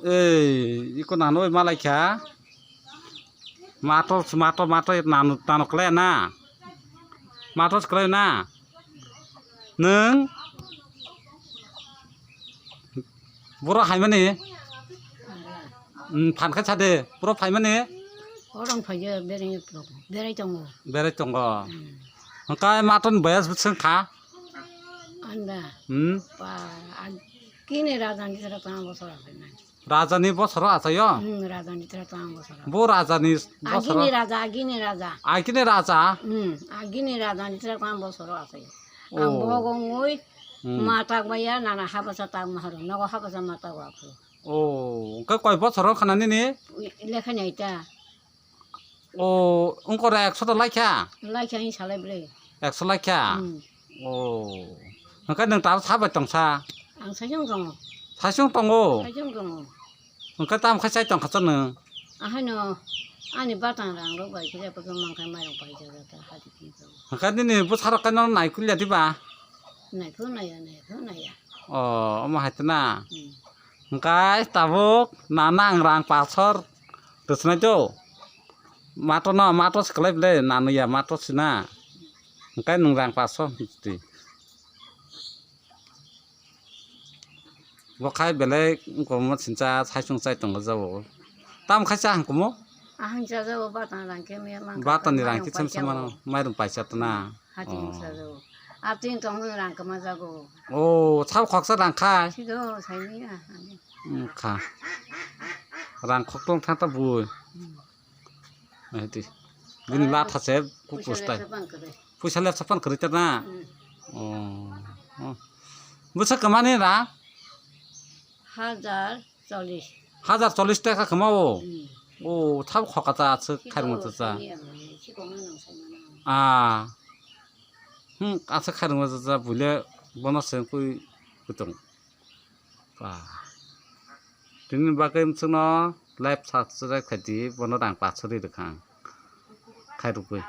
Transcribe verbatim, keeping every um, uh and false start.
Ei, iko nano bai malai kha. Mato, mato, mato, nano, nano klai na. Mato klai na. Nwng boro haimani. Hmm, phan kha sade. Boro phaimani. Orang phaiya bereng, berai tongo. Berai tongo. Hmm. Hwnkhe maton bayas bwswng kha. Anda. Hmm. Pa, ag-, kini raja ni sara tang bosor asai na. Rajani bosoro achaio? Hmm, rajani tira tang bosoro. Bo rajani bosoro? Agini raja, agini raja. Agini raja? Hmm, agini rajani tira tang bosoro achaio. Oh. Ang bogo ngui, hmm, ma tak baya, nana habasa tak maharo, nogo habasa ma tak wa phuru. Oh, hwnkhe koi bosoro khana nini? Lekha nai ta. O, wngkora ekso ta laikha? Laikha, hing salai ble. Ekso laikha? Hmm. O. Hwnkhe nwng taro sabai tongsa? Ang saichung tongo. Saichung tongo? Saichung tongo. Hwnkhe tamo khe chai tongkha cha nwng? Ahaino ani batang rang rok bai khe eko jong mang khe mairung pai jaga ta hadi khe jong. Hwnkhe nini bwsarok khe nono naikulya diba? Naikhu naiya, naikhu naiya. O, omo hai tana? Hmm. Hwnkhe tabuk nana ang rang pasor rwchnai do. Mato no, mato se kwlai belai nano ya, mato se na. Hwnkhe nwng rang paso di. Bo khai belai wngkoma sincha saichung chai tongo jabo. Tam khai cha hangkomo? Ahang cha jabo batani rang khe me mang. Batani rang khe cham samano, mairung paisa tana. Hati wngsa jago. Atwng tongwi rang kwma jago. O, sabo khoksa rang khai. Sido, saini ya. Wngkha. Rang khok tong thang ta bui. Hmm. Ai di. Bini latha se ku puisa pustai. Lepsa pan kwrwi. Puisa lepsa pan kwrwi ta na. Hmm. O. O. Bwsa kwmani rang? Hajar chollish. Hajar chollish taka kwma o. Hmm. O, thabo khoka ta aswk khairokma cha cha. Sikong nang sai mano. Ah. Hmm, aswk khairokma cha cha buile bono se kui kutung. Ba. Tini bagwi mwswkno live subscribe khaidi, bono rang paso ri rwkha ang. Khairokgwi.